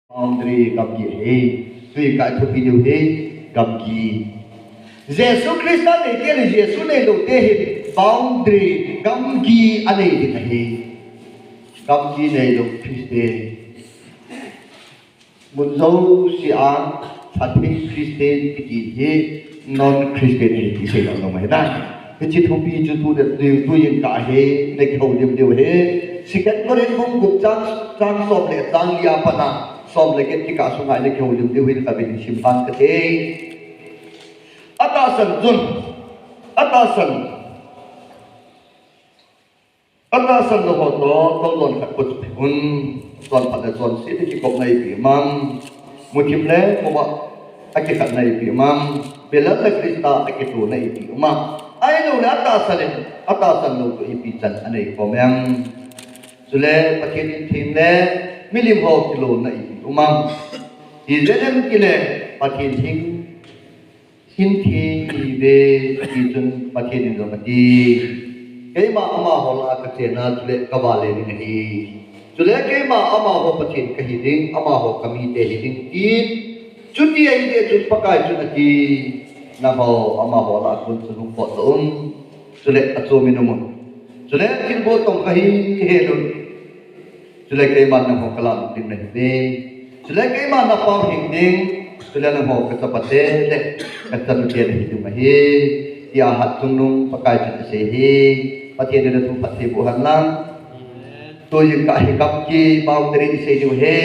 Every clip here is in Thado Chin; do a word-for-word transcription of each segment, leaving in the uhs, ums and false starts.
Boundary gamgi ahi. Tui ka thupi diu hi gamgi. Jesu Christa neite le Jesu neilou te hi boundary gamgi anei ding ahi. Gamgi neilou Christian. Mun jousea phathei Christian kiti hi non-Christian ahi ti sei lou lou mai na. Hiche thupi chu tu de tu tu yin ka he, na kihoulim diu ahi. Second Corinth bung gup chang, chang som le chang li a pat na, som le get kikah sunga na kihoulim diu ahi, ka bin sim pan kate. Atahsan chun, atahsan, atahsan lou ho toh, toh jon khat kut un, jon khat le jon seh na kikop na ipi um am. Muthim le muva akikhat na ipi um am. Bel le Christa akitoh na ipi um am. Ahilouleh atahsan le, atahsan lou toh ipi chan anei khom em. Chule Pathen in theng le milim ho kilou na ipi um am. Ijeh inem itile Pathen theng, theng ihiuve ti chun Pathen in jong ati. Keima amaho lah a kachen a chule kavale ding ahi. Chule keima amaho Pathen kahi ding, amaho kamite hi ding tin. Chuti ahi jeh chun Pakai chun ati, nangho amaho lah a kon chun hung pot un. Chule achom in um un. Chule thilbol tong kahi hen un. Chule keiman nangho kalah ding nahiuve. Chule keiman napao hing ding. Chule nangho kachapate le kachanute nahi ding ahi. Tia hatchungnung Pakai chun asei ahi. Pathen in athu phatthei boh hen lang. Tujing ka hi gamgi boundary isei diu ahi.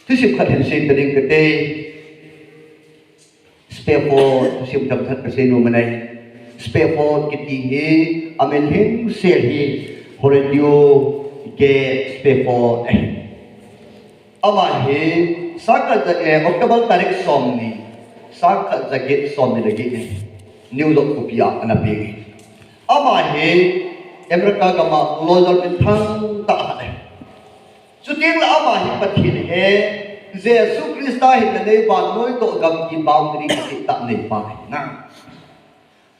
Thusim khat hin sei ta ding kate. Spafford, thusim themkhat kasei nom in ahi. Spafford kiti hi, amin lhingsel hi, Horatio K. Spafford ahi. Ama hi, sangkhat ja, eh, October tarik somni, sangkhat jaget somni le get ni, New York khopi a ana peng ahi. Ama hi, America gam a lawyer minthang tah khat ahi. Chuteng le ama hi Pathen ahi, Jesu Christa hinna nei vannoi toh gamgi boundary kiti tah neipa ahi na.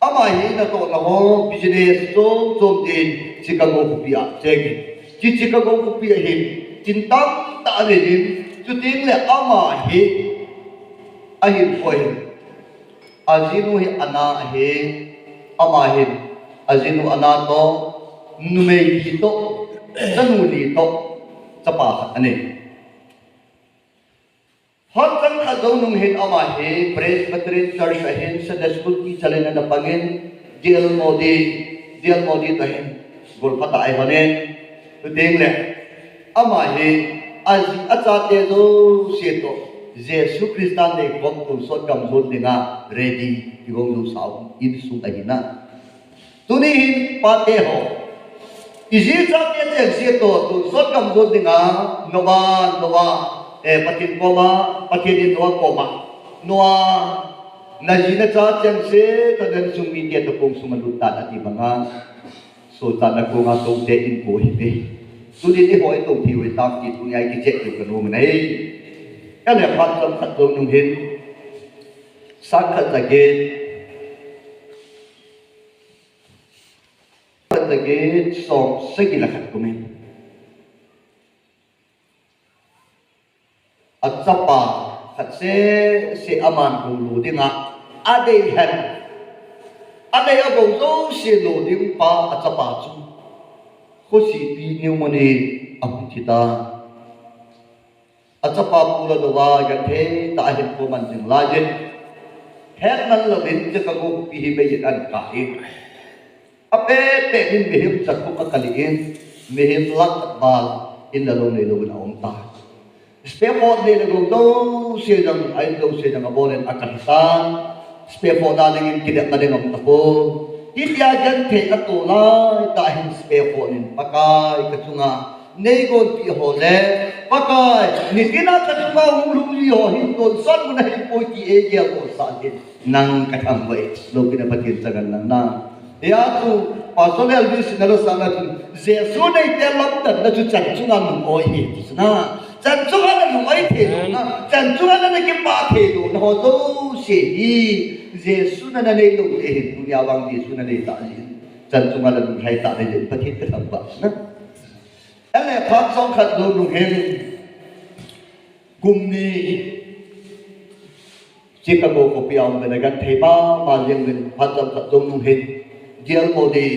Ama hi natohna ho business chom chom din Chicago khopi a cheng in. Chi Chicago khopi a hin tin tamtah anei in, chuteng le ama hi ahin koi. Ajinu hi Anna ahi, ama hin, ajinu Anna toh, numei li toh, chanu li toh, chapa khat anei. Hot chang khat jou nung hin ama hi Presbyterian Church a hin Sunday School teacher in ana pang in, D L Moody, D L Moody toh hin, golpha tah a eihon in, chuteng le, ama hi, aji achate jouse toh, Jesu Christa neikhom tonsot gam jon dinga ready, kigong jou sa insung ahi na. Tuni hin pate ho, iji ichate chengse toh tonsot gam jon dinga, Noah, Noah, eh, Pathen koma, Pathen in Noah koma, Noah, naji nacha chengse toh na insung mite toh kong sunga lut tan ati banga. Sohchatna konga toute in ko hite. Tuni eiho itou thei u ahitai ti tunia i kicheck diu kanom in ahi. Ahile phat chomkhat jou nung hin, sangkhat jaget, sangkhat jaget som sagi le khat kum in. Achapa khat seh seh aman houlo dinga adei hen. Adei abou jouse lo ding pa achapa chu khosipi pneumonia in ahung thi tan. Achapa pu le nao a genthei tah a hinkho aman jing laiyin, hetman louvin Chicago khopi hi mei in ana kap in. Apet pet in mihem chakhup akal in, mihem lakh khat val in le lou neilou in aum tan. Spare part nei le gou jouse jong, a in jouse jong abol in akal tan. Spare part a ding in kidepna ding aum tapon. Hitia genthei atoh laitah hin spare part in Pakai kachunga neigonpi ho le, Pakai, nitina kachunga hung lhung ji ho hi tonsot mun ahipoi ti eigel bolsah in. Nang kathangvah e, loupina Pathen chang hen lang na. Hia chu, Pastor Elvis in alosahna chun, Jesu neite lamdanna chu chan chunga lung-oi ahi ti chu na. Chan chunga nalung-oi thei louna, chan chunga nakipah thei louna ho jouse hi, Jesu nanei lou le hin, tunia vang Jesu nanei tah jeh in. Chan chunga nalung lhai tah le jeh in Pathen kathangvah na. Ahile phat chomkhat jou nung hin, Kum ni Chicago khopi a um uvin, agenthei mama jeng uvin, phat chomkhat jong nung hin, D L Moody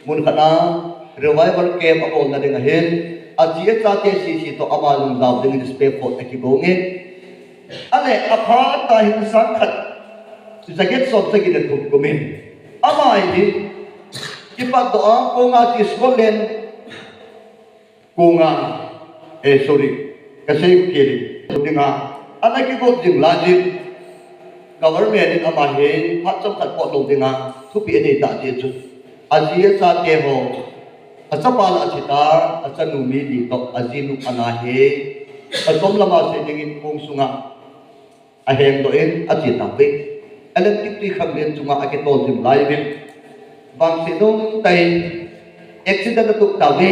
mun khat a revival camp abolna ding ahin, aji achate sese toh ama jong jao dingin Spafford akigong in. Ale, aphat tah in sang khat jaget som sagi le thum kum in, ama hi kipatdoh a, kong a chi Scotland, kong a, eh, sorry, kasei kit e, dinga ana kigot jing lai jin, government in ama hi phat chomkhat pot lou dinga thupeh anei tah jeh chun, aji achate ho, achapa la athi ta, achanu mi li toh, ajinu ana hi, achom lama sei dingin kong sunga ahengdoh in ache tauve. Atlantic twikhanglen chunga akitol jing lai uvin, vangset nung tah in accident atoh tauve.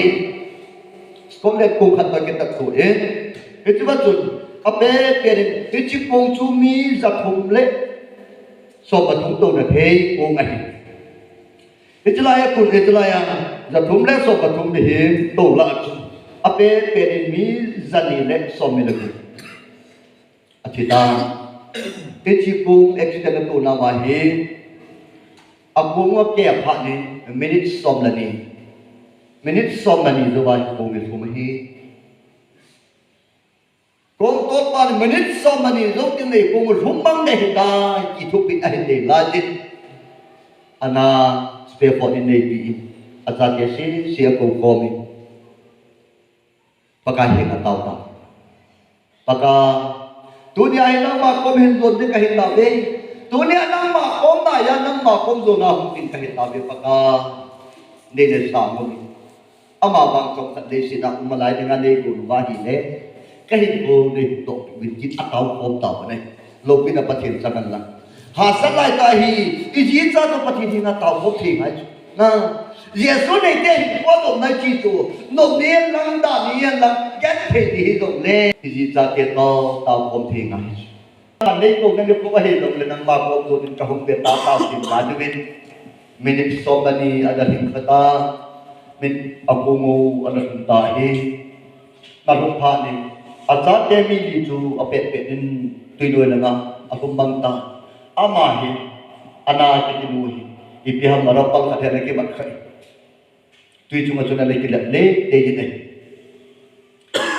Scotland kong khat toh akitat to in, hiche va chun apet pet in, hiche kong chu mi jathum le som athum touna thei kong ahi. Hiche lai a kon, hiche lai a jathum le som athum mihem touna a chun, apet pet in mi jani le somni le gup athi tai. Hiche kong accident atouna uva hi, akong akeh phat in minute som le ni, minute som le ni jouva hi kong alhum ahi. Kong tolpa in minute som le ni jou teng le kong alhum bang ding ahitai ti thupeh ahin nei lai jin, ana Spafford in aneipi in, achate sese akou khom in, Pakai henga atao tai. Pakai, tunia hi nangma kom hin jon ding kahi tauve. Tunia nangma kom nai a, nangma kom jona hung ding kahi tauve Pakai. Nei le sang lou. Ama vang chomkhat leiset a um nalai dinga neigon uva ahile, kahinkho neihuhdoh peh uvin tin atao khom tauvin ahi. Loupina Pathen chang hen lang. Hahsat lai tah ahi, iji icha toh Pathen henga tao khom thei ngai chu. Na, Jesu neite hinkho nopna ti chu, nop ni hen lang, dah ni hen lang, genthei ni hijongle, iji ichate toh tao khom thei ngai chu. Nei kou, nei kou ahi jongle nangma kom jon in kahung ve tao tao tin la diuvin. Minute som le ni ana lhing kha tai. Min akong u ana lhung tai. Alhung phat in, achate mi li chu apet pet in twi noi langa alhum bang tai. Ama hi, Anna kiti nu hi, ipi ham a rapal khat hi ana kimat kha in, twi chunga chun ana kilep le tei in ahi.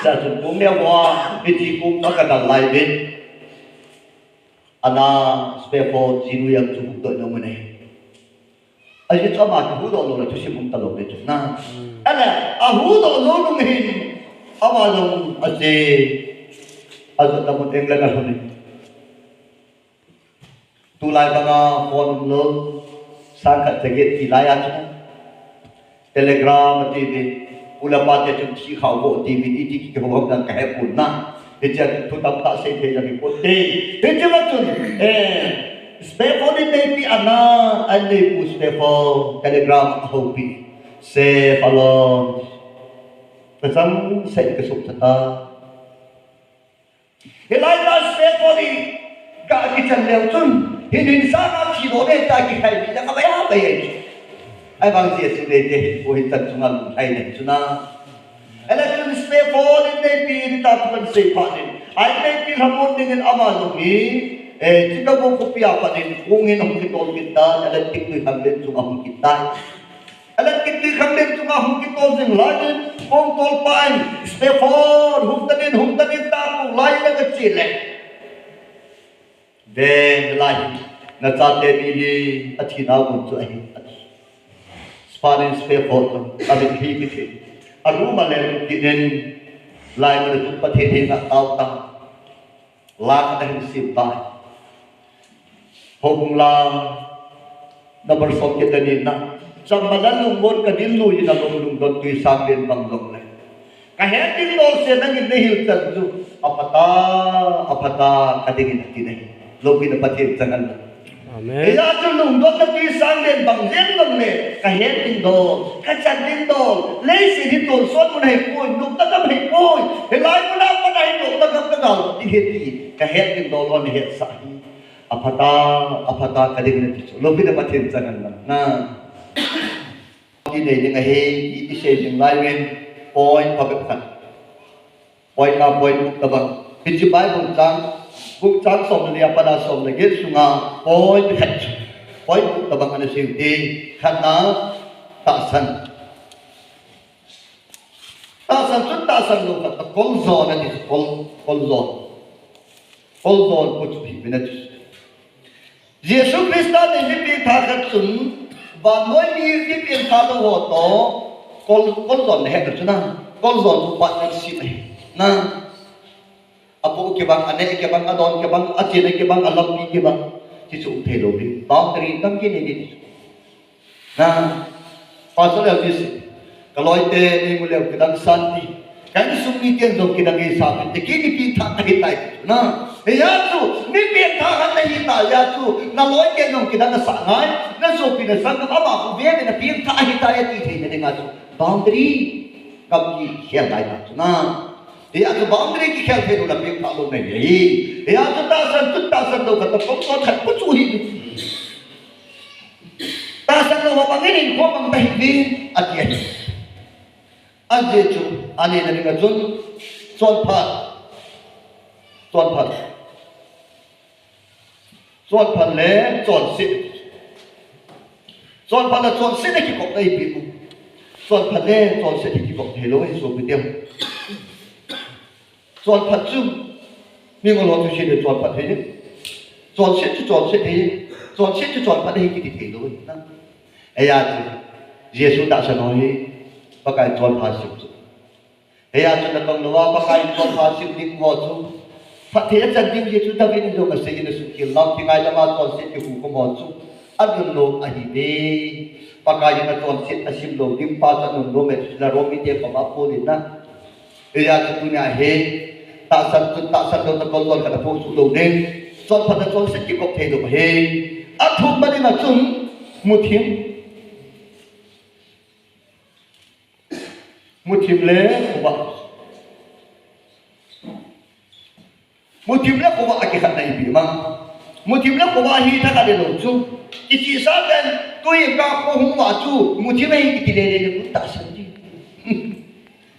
Chua chun kong neo hoa, hiche kong toh kadal lai uvin, Anna Spafford jinu jeng chu huhdoh in aum in ahi. Ajeh chu ama kihuhdoh lou le thusim um talou ding chu na. Ahile, ahuhdoh lou nung hin, ama jong ache, ajotna mun England alhun in. Tulai banga phone umlou, sang khat jaget ti lai a chu, telegram ati uve, u le pa te chun thi khao vo ati uve, iti kihou ham jong kahe pon na. Hichea thu tamtah sei thei jong hiponte. Hichea chun, eh, Spafford in neipi Anna, an neipu Spafford, telegram ahoupi. Save alone. Kachang seh in kasop tha tai. Hilai a Spafford hi ga kichan leu chun, hin hin sanga thi lou le ta kikhai ni jong abai abai ahi. Ahivang Jesu neite hinkho hi chan chunga lunglhai nei chu na. Ahile chun Spafford in neipi ni ta thu ahin sei phat in, ahin neipi lhamon dingin ama jong hi, eh, Chicago khopi a pat in kong in ahung kitol kit tai, Atlantic twikhanglen chunga ahung kit tai. Atlantic twikhanglen chunga hung kitol jing lai in, kong tolpa in, Spafford, hung tan in, hung tan in, takou lai in aga che le. Ve lai, nachate mi hi athi nau mun chu ahi, ati. Spafford in Spafford, amin hi kiti. Arum a le kit in, lai mun a chun Pathen henga atao tai. La khat ahin sem tai. Houbung la number som get le ni na. Chamba la lungmon kadin lui in alung lungdon twisanglen bang jongle, kahet ding dol se nangin nahil chan chu. Apha tai, apha tai kadingin ati nahi. Loupina Pathen chang hen lang. Amen. Hijeh chun lungdonna twisanglen bang jeng jongle, kahet ding dol, kachan ding dol, leiset hi tonsot mun ahipoi, nopna gam ahipoi, hilai mun a pat a hi nopna gam kagal ding ahi ti, kahet ding dol lou nahet sah hi. Apha tai, apha tai kadingin ati chu. Loupina Pathen chang hen lang. Na. Ti nei ding ahi, i, isei ding lai uvin, point phabep khat. Point nga point gup tabang. Hiche Bible chang, bung chang som le ni a pat a som le get sunga point khat chu, point tabang ana sei u hite, khatna, tahsan. Tahsan chu tahsan lou khat, kol jon ati chu, kol, kol jon. Kol jon pu chu hi mina chu. Jesu Christa nei mi pengtha khat chun, vannoi mi mi pengtha lou ho toh, kol, kol jon na het chu na, kol jon chu partnership ahi. Na, apoh kibang, aneh kibang, adon kibang, achen kibang, alampi kibang, ti chu um thei lou hi. Boundary tampi nei ding. Na, Pastor Elvis, ka loi te, nei mu leu kidang santi. Ka insung mi ten jong kidang ei sa pin, te kini pengtha kahi tai. Na, hia chu, mi pengtha khat nahi ta, hia chu, na loi ten jong kidang sa ngai, na sopi na sang, ama khu ve ve na pengtha ahi tai, ti thei na dinga chu. Boundary, kam kikhel ngai ta chu na. Hia chu boundary kikhel thei lou na pengtha lou na hi. Hia chu tahsan, chu tahsan lou khat, kol jon khat, pu chu hi. Tahsan lou ho bang in, kho bang ta hi, ati ahi. Ajeh chu, ani na dinga chun, chonphat. Chonphat. Chonphat le chonset. Chonphat le chonset le kikop na ipi mu. Chonphat le chonset le kikop thei lou hi sopi te. Chonphat chu, mingol ho chu sei le chonphat thei. Chonset chu chonset thei. Chonset chu chonphat thei kiti thei lou na. Hia chu, Jesu tahsan ho hi, Pakai chonphat sim chu. Hia chu na tong lou a, Pakai chonphat sim ding ho chu. Phatthei achan ding hi chu David in jong asei in asuhkhel lou, kingai lama chonset kihu khom ho chu. Anun lou ahi ve. Pakai in achonset asim lou ding pa chu anun lou me chu na Romi te koma Paul in na. Hia chu tunia hi, tahsan chu tahsan lou na kol jon khat apoh suh lou ding. Chonphat na chonset kikop thei lou hi. Athum na dinga chun, muthim. Muthim le khovah. Muthim le khovah a kikhatna ipi ma. Muthim le khovah hi thakhat le lou chu. Kichihsa ten tui ka kho hung vah chu muthim ahi kiti le le le tahsan ji.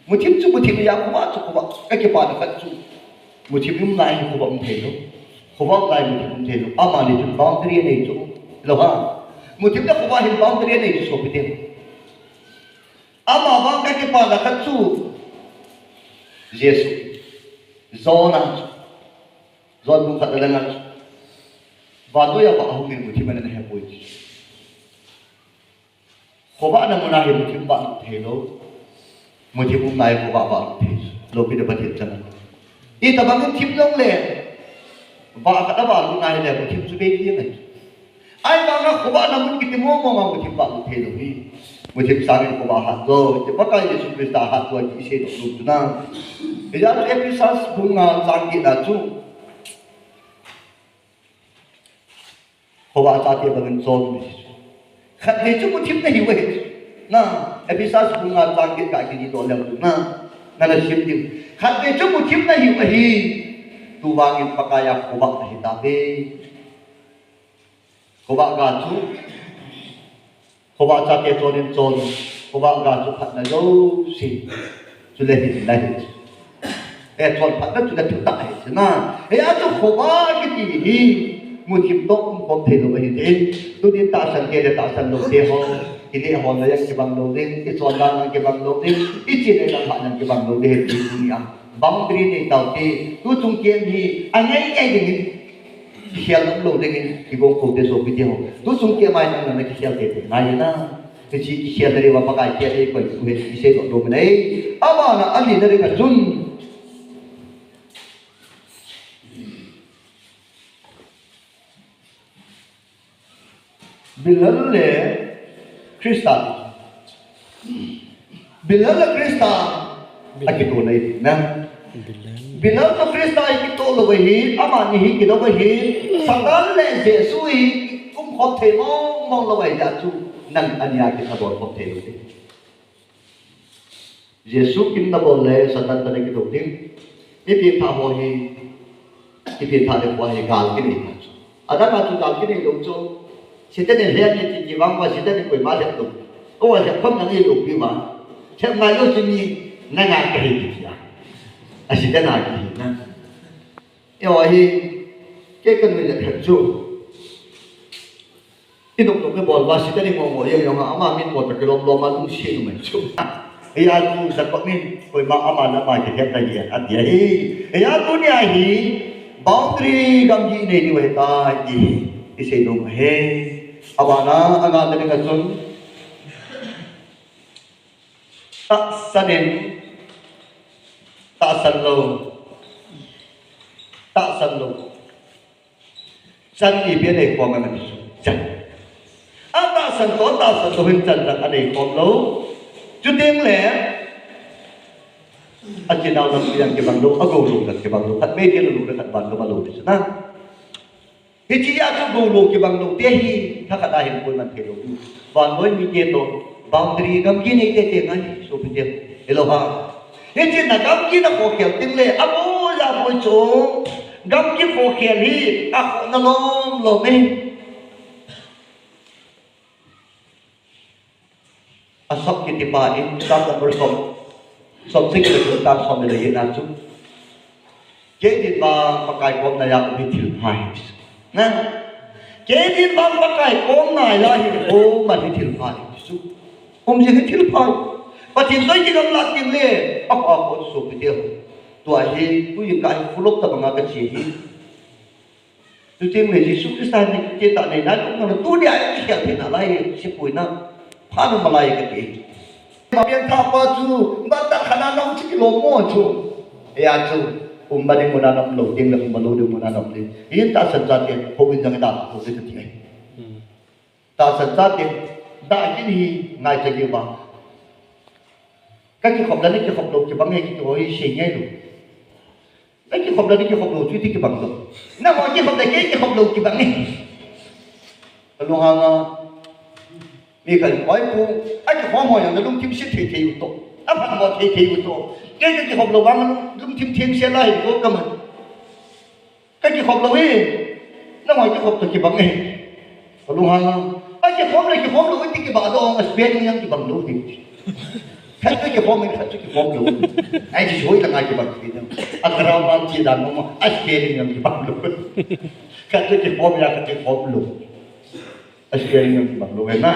Muthim chu muthim ahi a, khovah chu khovah. Ka kipana khat chu. Muthim um lai hi khovah um thei lou. Khovah um lai muthim um thei lou. Amani chu boundary anei chu. Lou ha. Muthim le khovah hin boundary anei chu sopi te. Ama vang ka kipana khat chu Jesu. John a chu. John bung khat a lang a chu. Vannoi a vah ahung in muthim ana he poi. Khovah na mun a hi muthim vah lut thei lou. Muthim um lai khovah vah lut thei lou. Loupina Pathen chang a. Itobang in thim jong le, vah khat a vah lut na hile, muthim chu bei ding ahi. Ahivang a khovah na mun kiti mong mong a muthim vah lut thei lou hi. Muthim sang in khovah hat jo, ti Pakai Jesu Christa hat jo, ti isei doh lou chu na. Hijeh a chu Ephesians bung nga chang get na chu. Khovah chate bangin chon. Khatvei chu muthim nahiu ahi. Na, Ephesians bung nga chang get ka kiti doh leu na. Na na sim diu. Khatvei chu muthim nahiu ahi. Tuvangin Pakai a khovah nahi tauve. Khovah ga chu. Khovah chate chon in chon, khovah ga chu phatna jouse. Chule hin la hin. E chon phatna chule thutah ahi chu na. Hia chu khovah kiti hi, muthim toh um khom thei lou ahi te. Tunin tahsan te le tahsan lou te ho. Ile ho la jong kibang lou ding, ichon dan jong kibang lou ding, iche le dan jong kibang lou ding, ti tunia. Boundary nei taute, tuchung camp hi, angai ngai ding in. Kikhel lou ding in, kigong koute sopi te ho. Tuchung camp a nang nang kikhel te te ngai na. Hiche kikhel na diuva Pakai kikhel te koi u he kisei lou lou me nei. Abana ali na ding a chun. Bilal le Christa. Bilal le Christa. Akitoh nai na. Bilal. Bilal toh Christa hi kitoh lou ahi, amani hi kitoh ahi, Satan le Jesu hi umkhom thei mong mong lou ahi jeh chun, nang ani a kitha bol khom thei lou ahi. Jesu kin na bol le Satan toh na kitoh ding. Ipi pha ho hi, ipi pha le ho hi gal kinei ta chu. Adang a chu gal kinei lou chu. Satan in lhem ni ti ti vang uva Satan in koima lhem lou. O lhem khom nang ilou pi uva. Lhem ngai lou chu ni nanga kahi ti ti a. A Satan a kahi na. Yo hi, kei kanui le khat chu. Idop dop le bol ba si tani mo mo ye yong ama min mo ta kilom lom a lungsi nu mai chu. Eya chu sa ko min, koima ama na ma ke het ta ye, ati ahi. Eya tunia hi, boundary gamgi nei diu ahitai, isei nom ahi. Abana, anga tani ka chun. Tahsan in, tahsan lou. Tahsan lou. Chan ipi anei khom em? Chan. Atahsan toh, tahsan lou hin chan chan anei khom lou. Chuteng le, achinau lampi jong kibang lou, agou lou jong kibang lou, khat mei kei lou, khat ban lou, lou ding chu na. Hiche a chu gou lou kibang lou te hi, thakhat a hin poi man thei lou. Vannoi mite toh, boundary gamgi nei tei tei ngai, sopite. Hello ha. Hiche na gamgi na khokhel teng le, aboi aboi chu, gamgi khokhel hi, akhohna lom lom e. Asaph kitipa in, Psalm number som, som sagi le som, chang som le li na chu. Kei din vang Pakai komna a um hi thil pha ahi. Na? Kei din vang Pakai komna a hi um man hi thil pha ahi chu. Um jing hi thil pha ahi. Pathen toh kigamlat ding le, apha pon sopite. Tua hi, tuin ka hi pulok ta banga kache hi. Chuteng le Jesu Christa in kei tah nei nalai, tunia i kikhel theina lai, sipui na, pha na malai kati. Mapiang tha pa chu, ban tah khat a nang chu kilom mo chu. Eya chu, um ba ding muna nam lou ding le, um ba lou ding muna nam ding. Hin tahsan chate, houin jong i da, hou ding kati ai. Hmm. Tahsan chate, da kin hi, ngai cha ki ba. Ka kikhop le na kikhop lou kibang e kiti ho hi sei ngai lou. Na kikhop le na kikhop lou chu ti kibang lou. Nangho kikhop le kei kikhop lou kibang e. Ka lunghang a. Mi khat in, "Oi pu, akikhom ho jong na lungthim se thei thei u toh. Aphan mo thei thei u toh. Kei ka kikhop lou vang lung, lungthim theng se la hi ko ka man." Ka kikhop lou hi, nangho kikhop toh kibang e. Ka lunghang a, akikhom le kikhom lou ti kibang lou, a spelling jong kibang lou hi. Khat chu kikhom e, khat chu kikhom lou. Ai, chu hoi langa kibang hi na. A grammar chi dan mo, a spelling jong kibang lou. Khat chu kikhom e, khat chu kikhom lou. A spelling jong kibang lou hi na.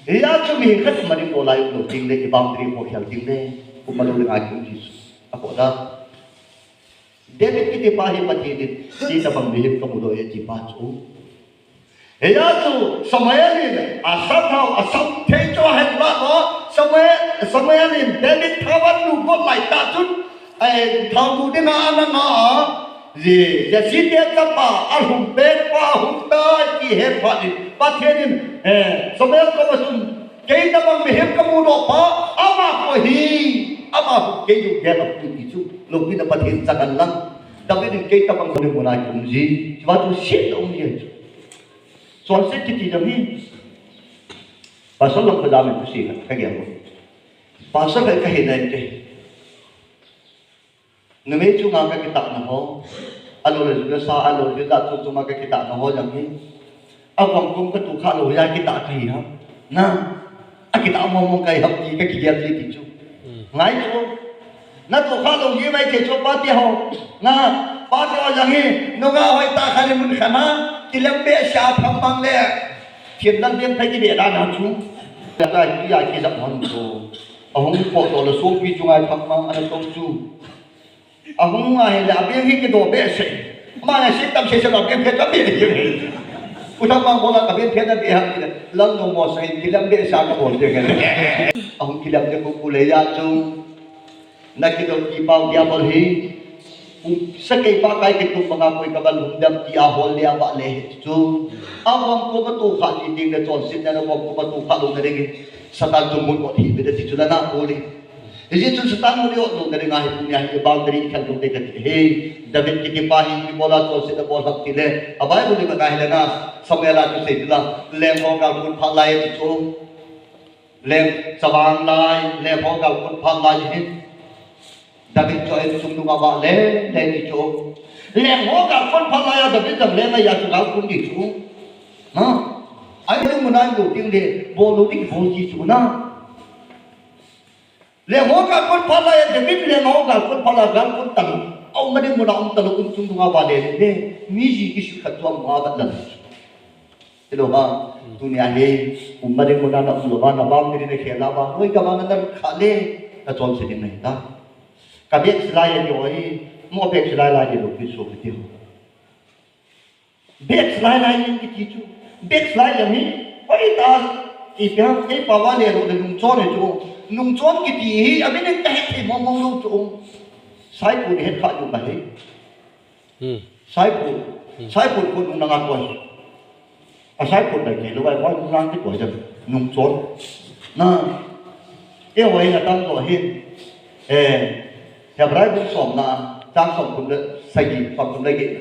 Hia chu mi khat mani ko lai lou, ting le kibang tri ko khel ting le. Kuma lou le ngai kum Jesu. Ako da. David kiti pa hi Pathen in, "Kei tabang mihem kamu doh e," ati pa chu. Hia chu Samuel in asam thao, asam thei chu ahet lou. Samuel, Samuel in David thao alut got lai tah chun, ai, thao mu dinga ana nga a, Jesse te chapa alhum pet pa ahung tai ti ahet phat in, Pathen in, eh, Samuel koma chun, "Kei tabang mihem kamu doh pa, ama koi hi, ama koi kei jong gel a pui," ti chu, loupina Pathen chang hen lang. David in kei tabang kamu doh muna kium ji, chua chu set a um ji chu. Chonset kiti jong hi. Pastor Lamkhoja min pu si kha, ka gel mo. Pastor kha ka hi nai te. Numei chunga ka kitahna ho. Alou le, le sa, alou le, la chu chunga ka kitahna ho jong hi. Avang kum ka tu kha lou a kitah ka hi ham. Na. Akitah mong mong ka hi ham ti ka kigel ji ti chu. Hmm. Ngai chu. Na tu kha lou ji mai che chu pa ti ho. Na. Pa ti ho jong hi. Nunga hoi tah khat in mun khat na. Kilem behseh a phang mang le. Thim lang dem thei kibeh dan a chu. Ya ka, ya kijap hon chu. Ahung potdoh le sopi chunga phang mang ana tong chu. Ahung a hile abeng hi kidoh behseh. Ama na si tam sese lo beng phet abeng hi. U Thangmangbola ka beng phet abeng hang kile. Lang no mo sa hin kilem behseh a kabol ding. Ahung kilem ding pu pu le ya chu. Na kidoh kipau Diabol hi. Sakei Pakai kitum banga koi kabang lhung dem ti ahol le avah le hi chu. Avang ko katu kha ti ding le chonsetna na vang ko katu kha lou na ding. Satan chu mun ot hi be de ti chu la na ko le. Hijeh chun Satan mun ot lou na ding a hi tunia hi boundary khat lou de kati hi. David kiti pa hi ibola chonsetna bol ham ti le. A Bible le bana hi le na Samuel a chu sei ti la. Leng ho gal kun pha lai ti chu. Leng chavang lai, leng ho gal kun phat lai hin. David chu insung dunga vah leng leng ti chu. Leng ho gal kun phat lai a David jong leng a chu gal kun ti chu. Ha? Ai lou mun a lou ding le, bol lou ding bol ti chu na. Leng ho gal kun phat lai a David leng ho gal kun phat lai gal kun tang. Ama ding muna um talou, um chung dunga vale le, mi ji kisu khat chu ama vat lal. Hello ha, tunia hi, um ma ding muna na um lou va, na boundary na khel a va, noi ka va na na kha le, na chonse ding nahi ta. Ka backslide a ti ho hi, mo backslide lai ti lou, kisu kiti ho. Backslide lai lai kiti chu. Backslide lai hi, hoi ta, ipi ham, kei pa va le lou le nungchon hi chu. Nungchon kiti hi, a min in ka het thei mong mong lou chu. Saiphu ni het kha lou ka hi. Hmm. Saiphu, hmm, saiphu ko nung nanga koi. A saiphu dai kei lou ai, koi nung nang ti koi jam. Nungchon. Na, e hoi na tam ko hi. Eh, Hebrai bung somna, chang somthum le sagi, somthum le get.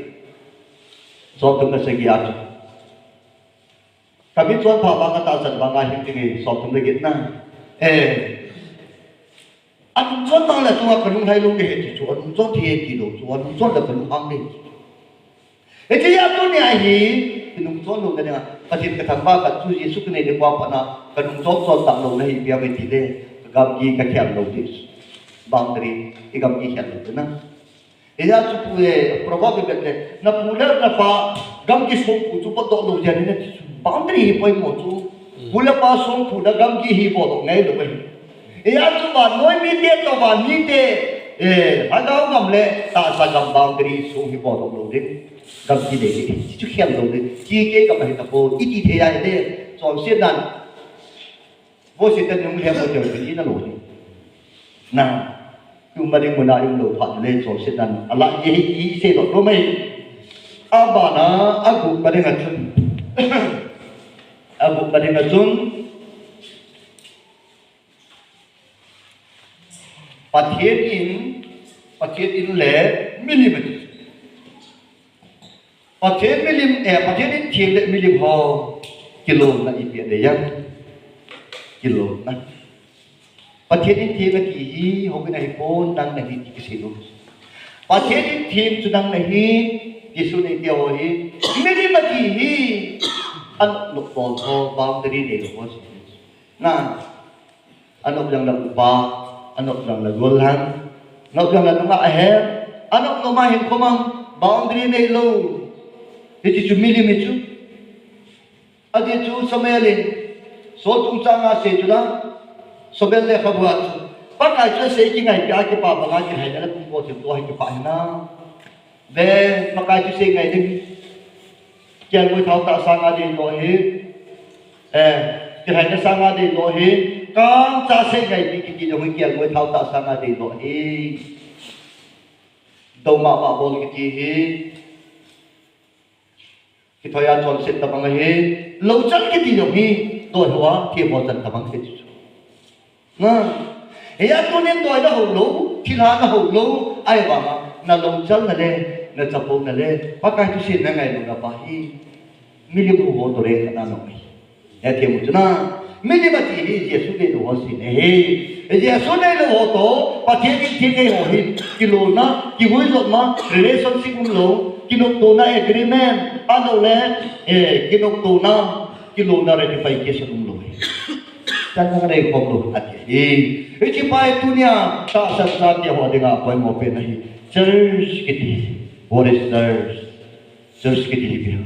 Somthum le sagi a chu. Ka min chon pha vang, ka tahsan vang a hing ti nge, somthum le get na. Eh. Anungchon vang le chunga ka lunglhai lou nge he ti chu, anungchon thei he ti lou chu, anungchon le ka lunghang nge. Hiche a tunia hi, ka nungchon louna dinga, Pathen ka thangvah khat chu Jesu ka nei le pa pat na, ka nungchon chon tah louna hi ipi ham ti le, ka gamgi ka khel lou ti. Boundary, i gamgi khel lou ti na. Hijeh chun pu e, proverb i vet le, na pu le na pa gamgi songphu chu potdoh lou jeh in na ti chu. Boundary hi poimo chu. Mm. Pu le pa songphu na gamgi hi potdoh ngai lou ahi. Hijeh chun vannoi mite toh van mite, eh, lhagao gam le tahsa gam boundary song hi potdoh lou ding. Gamgi nei ding. Chu khel lou ding. Chu kei gam ahi tapoi. I ti thei a hile, chonset nan. Vo Satan nung le vo jong pi na lou hi. Na, tu ma ding muna um lou phat le chonset nan. Ala ye hi i sei lou lou mai. Abana, agup ma ding a chun. Agup ma ding a chun. Pathen in, Pathen in le milim a ti. Pathen milim, eh, Pathen in theng le milim ho kilona ipi a nei ham? Kilona. Pathen in theng ati hi, houin ahi pon, nang nahi ti kisei lou. Pathen in theng chu nang nahi, Jesu nei ti ho hi. Milim ati hi, anop nop bol ho, boundary nei lou ho. Na, anop jong le upa, anop jong le gollhang, anop jong le nungah ahem, anop nop ma hin khomang, boundary nei lou. Hiche chu milim hi chu. Ajeh chu Samuel in, Saul chungchang a asei chu la, Samuel lekhabu a chu. Pakai chu asei kingaipeh a kipa banga kilhaina le pumpo thil toh hi kipa hinam. Ve, Pakai thusei ngai ding. Kelngoi thao tah sanga dei lou hi. Eh, kilhaina sanga dei lou hi. Kangcha sei ngai ding kiti lou hi, kelngoi thao tah sanga dei lou hi. Dou mama bol kiti hi. Kithoi a chonset tabang ahi. Louchal kiti lou hi. Doi hoa, themmo chan tabang kiti chu. Na, hia tunin doi na ho lou, thilha na ho lou, ahivanga, na louchal na le, na chapo na le, Pakai thusei na ngai lou na pa hi, milim ho toh le khat na lou hi. Hia themmo chu na, milim ati hi, Jesu nei lou ho sei na hi. Jesu nei lou ho toh, Pathen in theng nei ho hi, kilona, kihuijotna, relationship um lou, kinoptona agreement, ahilou le, eh, kinoptona, kilona ratification um lou hi. Chan nang nei khom lou ati hi. Hiche pa hi tunia tahsan chate ho dinga poimo pen ahi. Church kiti. What is church? Church kiti hi ipi ham?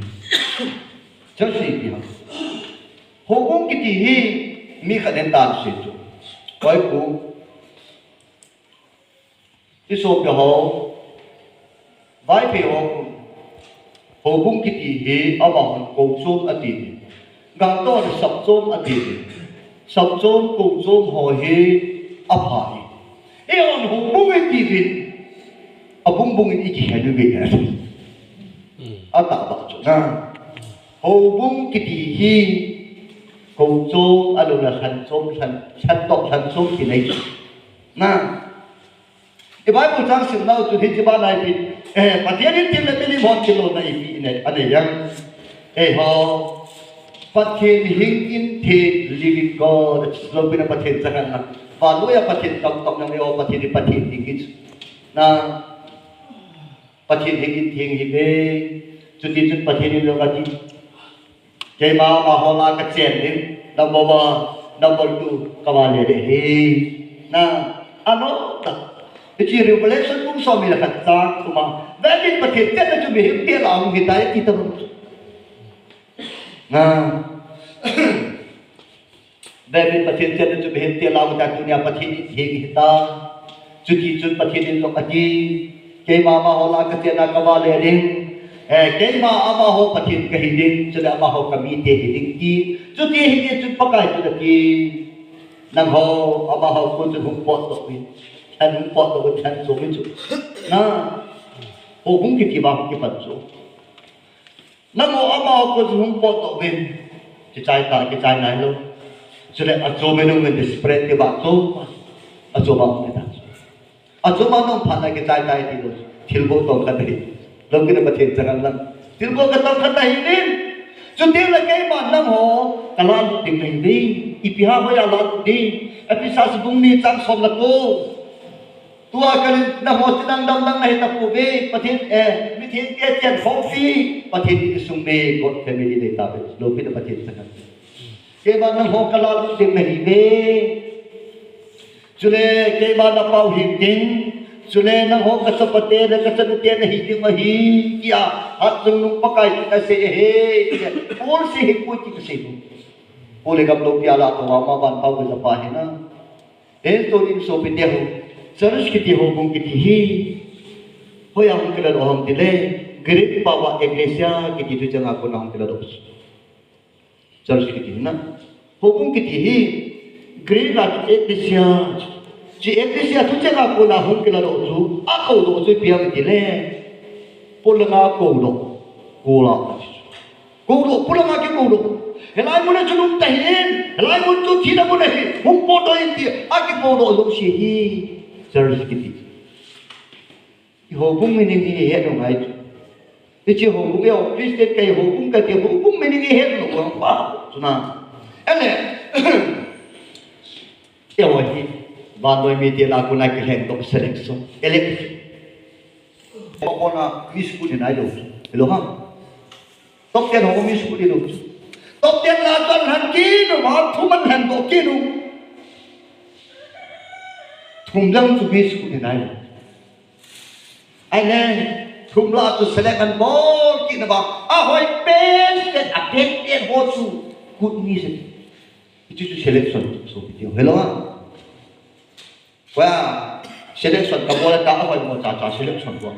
Church hi ipi ham? Houbung kiti hi mi khat in ahin sei chu. Koi ku. I sopi ho, Vaiphei ho, houbung kiti hi, amahon kouchom ati hi. Gangtah hon sapchom ati hi. Sapchom, kouchom ho hi, apha hi. Eihon houbung iti uvin, abung bung in i kihen uve. Hmm. Atahbeh chu na. Houbung kiti hi, kouchom, ahilou le lhanchom, lhan, lhantoh, lhanchom kinei chu. Na. I Bible chang simnau chu hiche bana ipi, eh, Pathen in theng le milim hon kilona ipi anei, anei ham? Eh, ho. Pathen hing in theng, living God. Lou pi na Pathen chang na. Vannoi a Pathen tam tam na me o Pathen in Pathen ding hi. Na. Pathen hing in theng hi ve. Chuti chun Pathen in lou kati. Keima amaho lah a kachen ding, number one, number two, kavale ding ahi. Na, anom tah. Hiche Revelation bung Somni le khat chang thum a, David Pathen chenna chu mihem tel a hung hitai ati tabang chu. Na. David Pathen chenna chu mihem tel a hung hitai, tunia Pathen in hing hita. Chutichun Pathen in jong ati, keima amaho lah a kachenna kavale ding. Eh, keima amaho Pathen kahi ding, chule amaho kamite hi ding ti. Chuti hiti chun Pakai chun ati, nangho amaho koma chun hung potdoh in, lhen hung potdoh in, lhen chom in chu. Na, houbung kiti vang kipan chu. Nangho amaho koma chun hung potdoh in, kichai ta, kichai nailou. Chule achom in um in, desperate kiti vang chu. Achom a um in ta. Achom a um phat na kichai tai tilou. Thilbol tong khat ahi. Loupina Pathen chang hen lang. Thilbol katong khat ahi in. Chuteng le keiman nangho kalah lut ding nahi ve. Ipi ham hoiya lah lut ding. Ephesa bung ni chang som le ko. Tua kalin nangho chinang damdang nahi tapouve. Pathen, eh, mithengte chen khompi. Pathen in sung me, God family nei tauve. Loupina Pathen chang hen. Keiman nangho kalah lut ding nahi ve. Chule keiman napao hing ding. Chule nangho kachapate le kachanute nahi ding ahi, tia Hatchungnung Pakai in asei ahi, tia. Paul sei ahipoi ti kasei nom. Paul le gamlou pia lah a tou a ama van pao kajapa hi na. Ei tunin sopite ho, church kiti houbung kiti hi hoiya hung kiladoh ham tile, Greek pao a ekklesia kiti thucheng a kona hung kiladoh. Church kiti hi na. Houbung kiti hi Greek a ekklesia. Hiche ekklesia thucheng a kona hung kiladoh chu, akoudoh chu ipi ham itile, polanga koudoh. Kola. Koudoh, polanga kikoudoh. Hilai mun a chu um tahih in, hilai mun chu thina mun ahi, hung potdoh in ti, akikoudoh jouse hi church kiti. I houbung meaning ihet u ngai chu. Hiche houbung, eiho Christian kahi, houbung kati, houbung meaning ihet u ngai pa chu na. Ahile, eiho hi vannoi mite lah a kona kilhengdoh selection, election. Kona mi sukut hi nailou. Hilou ham. Top ten ho mi sukut hilou. Top ten lah a chu alhen kit uva, thum alhendoh kit u. Thum lang chu mi sukut hi nailou. Ahile, thum lah a chu select anabol kit uva, ahoi pen pen, apeng pen ho chu kut ni se. Hichu chu selection chu, sopite ho. Hilou ham. Wa, selection kabol ta, ahoimo chacha selection bol.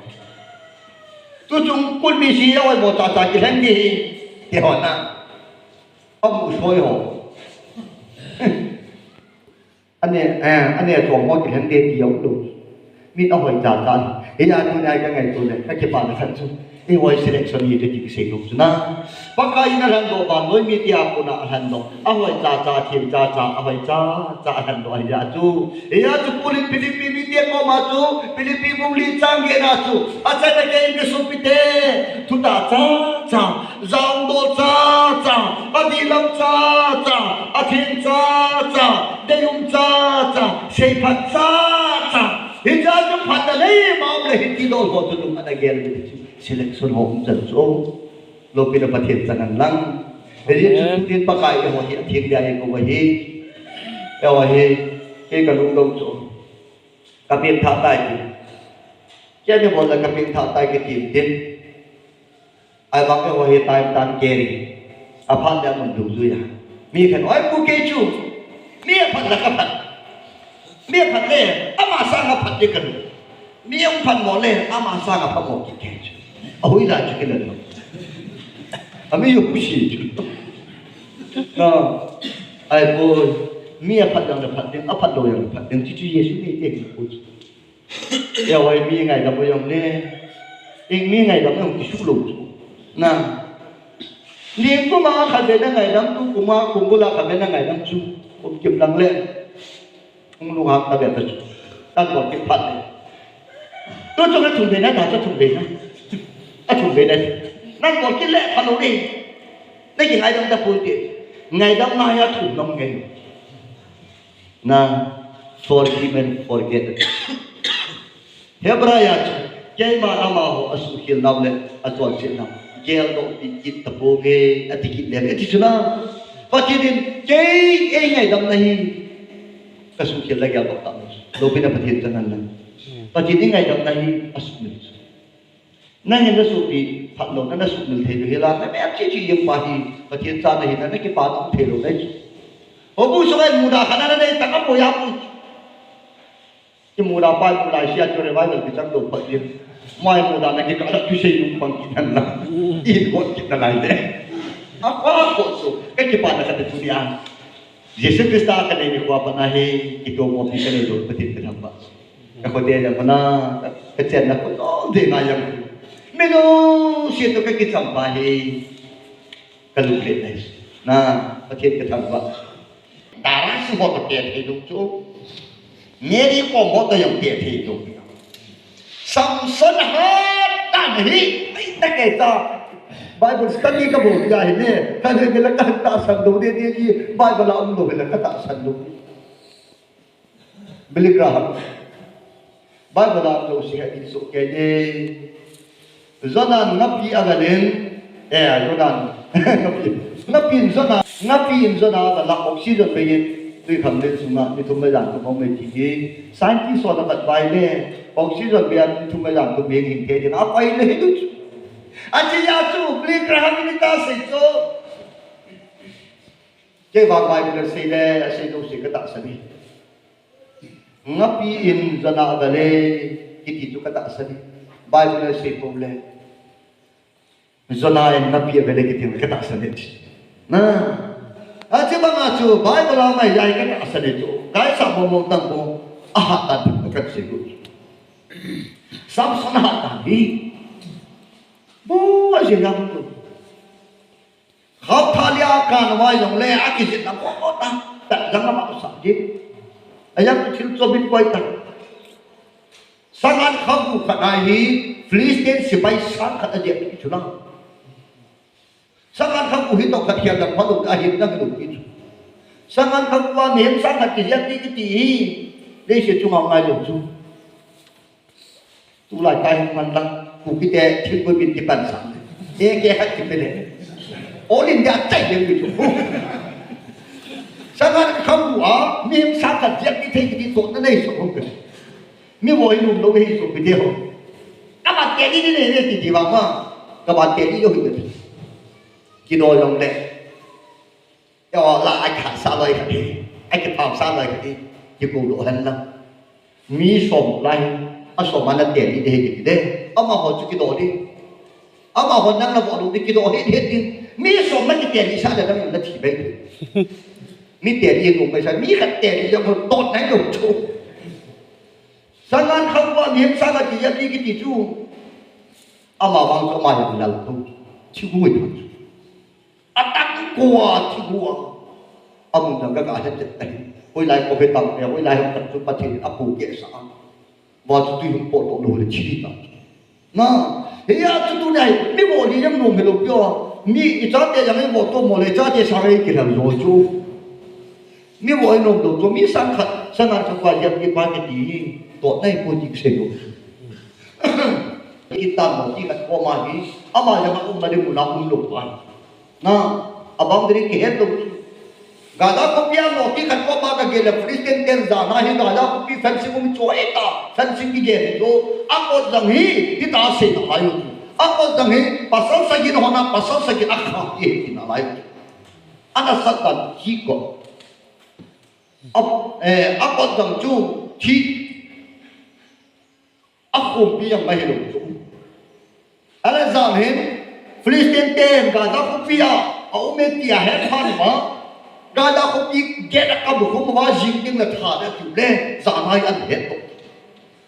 Tuchung kut ni se ahoimo chacha kilheng ding hi, ti ho na. Amu soi ho. Ane, eh, ane chong ho kilheng ding ti jong lou. Min ahoi chacha. Hia tunia kangaito le, kakipana khat chu. Eiho selection hi ti kisei nom chu na. Pakai in alhendoh, vannoi mite a kona alhendoh. Ahoi chacha, athem chacha, ahoi chacha alhendoh ahi a chu. Hia chu Paul in Philippi mite koma chu, Philippi bung li chang get na chu, achaina gei in kasopite, thutah chacha, jaodol chacha, adihlam chacha, athem chacha, deium chacha, seiphat chacha. Hiche a chu phatna nei mong le hiti dol ho chu lung ana gel le chu. Selection ho um chan chu. Loupina Pathen chang hen lang. Hijeh chun tunin Pakai eiho hi atheng dia eikou ahi. Eiho hi, kei kalung lou chu. Kapengthah tai ti. Kei ni bol le kapengthah tai kiti tin. Ahivang eiho hi time time kei ni. Aphat le amun dungjui a. Mi khat, oi pu kei chu. Mi aphat le kaphat. Mi aphat le, ama sanga phat ding kalung. Mi ahung phat mo le, ama sanga phat mo kit kei chu. Ahoilai chu kila lou. Ami jong husi chu. Na, ahipoi, mi aphat jong le phat ding, aphat lou jong le phat ding, ti chu Jesu nei tei kit poi chu. Eiho mi ngaidam u jong le, ei mi ngaidam u jong kisuh lou chu. Na, ningkum a khatvei na ngaidam, tukum a, kum bul a khatvei na ngaidam chu, kum kit lang le. Hung lunghang ta ve ta chu. Nang bol kit phat le. Tu chung a thum vei na ta, ta thum vei na. A thum vei na. Nang bol kit le phat lou ding. Na kingaidam ta pon te. Ngaidam na hi a thum nom ngai. Na forgive and forget. Hebrai a chu, keiman amaho asuhkhel nau le acholse nau geldoh pi kit tapouve, ati kit le, ati chu na. Pathen in kei, ei ngaidam na hi kasuhkhel le geldoh ta. Loupina Pathen chang hen lang. Pathen in ngaidam na hi asumil. Nangin na sopi phat lou, na, na sumil thei lou hi la, na mel chi chi jeng pa hi, Pathen cha na hi na, na kipa na um thei lou na hi. Houbung sunga muda khat na na nei tang a poi a poi. Imuda pa, imuda sia chu revival kichang lou phat jeng. Mai muda na kikah la chu sei lung pang kinan la. I got kit na lai le. A pa ko so, ka kipa na ka te chu ni a. Jesu Christa ka nei nikho a pat na hi, kitomo pi ka nei lou Pathen ka thangvah. Ka khote jong na, ka chenna kho jong ding a jong. Minu si to ka kicham pa hi. Ka lunglet na hi. Na, Pathen ka thangvah. Dara si ho to pe thei lou chu. Mary Kom ho to jong pe thei lou. Samson hat tan hi, ai ta ke ta. Bible study ka bol dia hi ne. Ka le la ka tahsan lou de de ji. Bible a um lou la ka tahsan lou. Billy Graham. Bible a um lou si ha di so ke de. Jonah ngapi a gal in. Eh, Jonah. Ngapi. Ngapi in Jonah. Ngapi in Jonah a gal a oxygen bei in. Tui kham len sunga ni thum le jan thum a um e ti hi. Scientist ho na kat bai le. Oxygen bei a ni thum le jan thum bei in hin te din. A pai le hi du chu. A chi ya chu Billy Graham in ta sei chu. Kei vang Bible sei le, a sei lou sei ka tahsan e. Ngapi in Jonah a gal e, kiti chu ka tahsan e. Bible sei pou le. Jonah in ngapi a gal e kiti ka tahsan e. Na. A chi bang a chu Bible a mai jai ka tahsan e chu. Kai sa mo mo tang ko. A hat tan ka sei ko. Samson hat tan hi. Bo a je yang tu. Khaptha lia kan vai jong le a kijin na ko ta. Ta jang ma sa ji. A yang thil cho bin koi ta. Sangan khabu khat a hi Philistine sipai sang khat a dia chu lang. Sangan khabu hi to khat hian dang pha lo a hin dang lo ki. Sangan khabu a mihem sang khat ki hian ki ti hi. Leise chunga ngai lo chu. Tulai tai hung man lang, Kuki te thil koi bin kipan sang. Eke khat kipe le. All India chai le mi chu. Sangan khabu a, mihem sang khat jep ki thei ki to na nei so hung ke. Mi voi lum lo hi so ki de ho. Ka ba te ni ni ni ti di ba ma. Ka ba te ni yo hi de. Ki do long de. Yo la ai khat sa loi khat hi. Ai ki pham sa loi khat hi. Ki ko lo han la. Mi som lai. A som ana te ni de hi de. Ama ho chu ki do di. Ama ho nang na vo lo di ki do hi hi di. Mi som na ki te ni sa le na mi na thi bai. Mi te ni no bai sa. Mi khat te ni yo ko to na ko chu. Sangan khabu a mihem sang khat ki ya ki ti chu. Ama vang chu ama ya lal ko. Chi hu. Atang ko a thi hua. Amun dang ka ka het tet tai. Hoilai ko he tam, hoilai hom tak chu Pathen a pu ke sa. Wa chu tui hum po to lo le chi ta. Na, he ya chu tu nai, mi bo ni yam nom he lo pyo. Mi i cha te yang i bo to mo le cha te sa rei ki lam lo chu. Mi bo i nom lo chu mi sang khat, sang khat kwa yam ki pa ki ti. To nai ko ti se lo. Ki ta mo ti khat ko ma hi. Ama yang a um ma de mu na um lo pa. Na, a boundary kihet lou. Gaza khopi a noti khat ko ba ka gel a Philistine ten jana hi Gaza khopi fencing um chu eta, fencing kigel hi chu. A kot jang hi, hita sei na lai u. A kot jang hi, pasal sagi na hona, pasal sagi a kha hi hi na lai u. Ana sat dan hi ko. A, eh, a kot jang chu, thi. A khumpi jong ahi lou chu. Ala jan hin, Philistine ten Gaza khopi a, a um e ti a het phat uva, Gaza khopi gate a kabu khum uva jing ding le tha le tiu le, jan a hi an het to.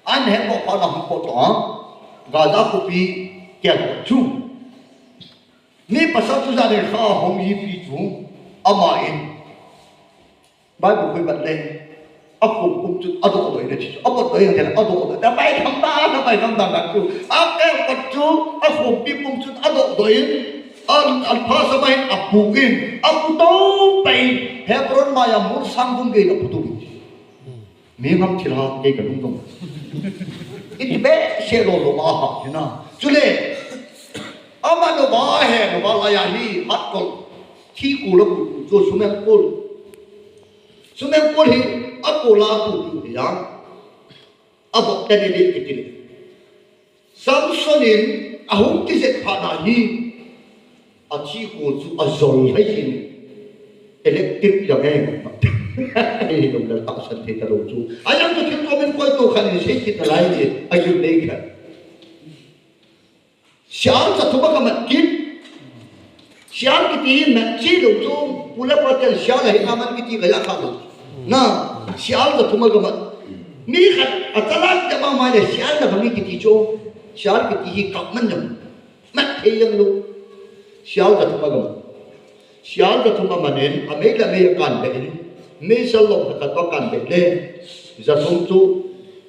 An het to phat na hung ko to a, Gaza khopi kel to chu. Mi pasal chu jan in kha hong hi pi chu, ama in. Bible khoi bat le, a khum pum chun a doh doh in a chi chu, a bot doh in a doh doh. Ta pai kham ta, ta pai kham ta na chu. A ke pat chu, a khumpi pum chun a doh doh in, a, a pha sa bai a pu in, a pu to pai. Hebron ma ya mun sang bung ge a pu to. Mi ngam thil ha ke ka lung dong. Iti be se lo lo ma ha na. Chule, ama no ba he, no ba la ya hi, hat kol. Thi kul a kul chu swimming pool. Swimming pool hi a kul a kul chu hi a. Abok teni le kiti le. Samson in ahung kizet phat na hi, achi kho chu ajol lhai jin, electric jong e. Ei lom le tahsan thei talou chu. Ajang chu thil komin koi to khan in sei kit nalai ni, ajun nei khan. Sial jathum agamat kit. Sial kiti hi mat chi lou chu, pu le pa ten sial ahi naman kiti kaja kha lou. Na, sial jathum agamat. Mi khat atalak te mama le sial na bang kiti chu. Sial kiti hi kap man jong. Mat thei jong lou. Sial jathum agamat. Sial jathum aman in, amei le amei akanbe in, meisal lom khat toh akanbe le, jathum chu,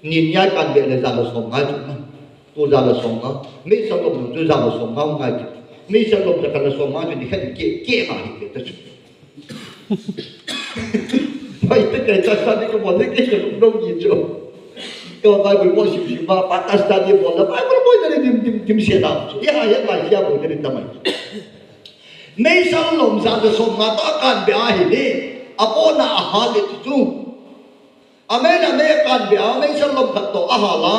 ninia kanbe le, ja le som ngai chu na. Tu ja le som nga, meisal lom chu ja le som nga ngai chu. Meisal lom ja khat le som nga chu ni khat ke, ke nga hi ke ta chu. Pai te ke ta sa ni ko mo te ke ke lom dong ni chu. Ko Bible mo sim sim ma, pa ta study mo la, Bible mo ni dim, dim, dim se da chu. Ya, ya, ma, ya mo ni tamai. Meisal lom ja le som nga toh akanbe ahi le, abona ahal le chu chu. Amei le amei akanbe a, meisal lom khat toh ahal a,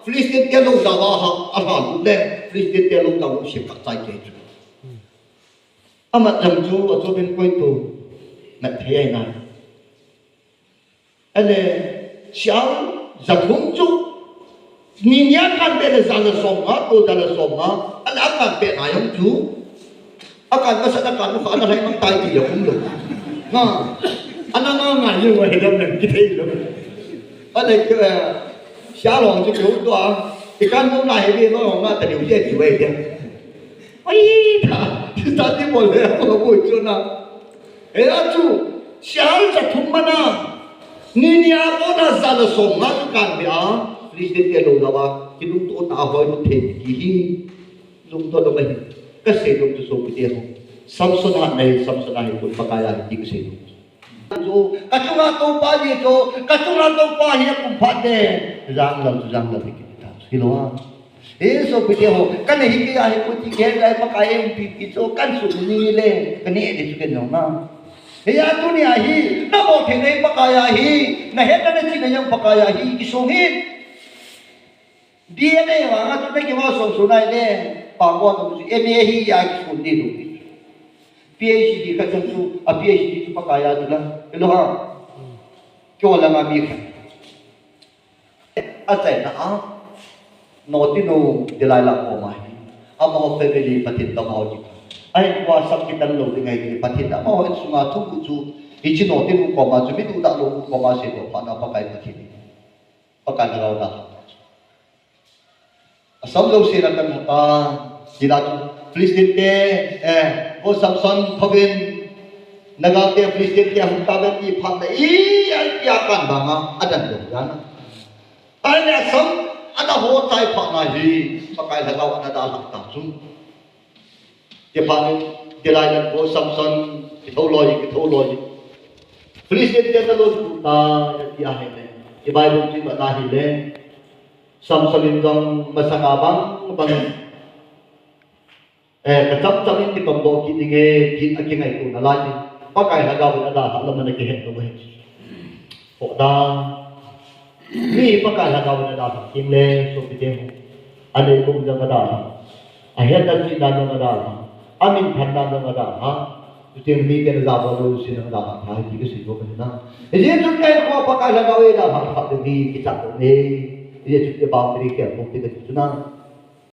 Philistine te lou ja uva ahal, ahal le, Philistine te lou ja u se khat chai ke chu. Amat jang chu, achu bin koi to, mat thei ai na. Ale, sial jathum chu, ninia kanbe le ja le som nga, tu ja le som nga, ale akanbe na jong chu. Akan masa na kan kha na lai mang tai ti ya kum lo. Ha. Ana nga nga ye wa he dam nang ki thei lo. Ale ke, sial lom chu ke u to a. Ikan mo na he ve lo nga ta diu ye ti wa he. Oi ta, ta ti mo le ko bo chu na. Hia chu, sial jathum mana, ninia bona ja le som nga chu kanbe a, Philistine te lou ja uva, kilungto tah a hoi lou thei ti hi, lungto lou ahi, kasei nom chu sopite ho. Samson a nei, Samson a hi, kun Pakai a hi ti kasei nom. Chu, kachunga Toupa ji chu, kachunga Toupa hi akum phat le, jang lou chu jang lou hi kiti ta, hilou a. He sopite ho, kana hi kei a hi pu ti kei lai Pakai e umpi pi chu kan sut ni le, kana e de chu ken jong na. Hia tunia hi, na bol thei nei Pakai a hi, na hetna na chihna jong Pakai a hi, kisong hi. D N A vang a chu na kiva song song nai le, pa mo na chu M A hi ya kisong ni lo. P H D khat chu, a P H D chu Pakai a chu la, hello ha. Kyo la ma mi khat. Achaina a, Notinu Delilah koma hi, amaho family Pathen toh amaho kikah. Ahin kua sam kitan lou ding ahi, Pathen amaho insunga thuguh chu, hiche Notinu koma chu, mi duhdah lou koma seidoh phat na Pakai Pathen. Pakai Lhagao dalha. Asam jouse na kan hata, hila chu, Philistine te, eh, Vo Samson, thouvin, nagalte Philistine te hung tauvin ti phat na, i, i, i, akan banga, adan lou jana. Ahile asam, ana ho chai phat na hi, Pakai Lhagao ana dalha ta chu. Kiphat in, Delilah, Vo Samson, kithou loi, kithou loi. Philistine te nalo chu ta, ti ahile. I Bible chu ivet na hile. Samson in jong masanga bang, bang. Eh, kacham cham in kitomdoh kit ding e, tin akingaito nalai in. Pakai Lhagao in adalhah lam ana kihet lou ahi. Hoda. Mi Pakai Lhagao in adalhah kit le, sopite ho. Anei kum jong adalhah. Ahetna chihna jong adalhah. Amin phatna jong adalhah. Chuti miten ajabol lou sin adalhah tha ti kasei bou ahi na. Hijeh chun kei kho Pakai Lhagao in adalhah tha ding hi kichat lou ne. Hijeh chun kei boundary kei bou ti kati chu na.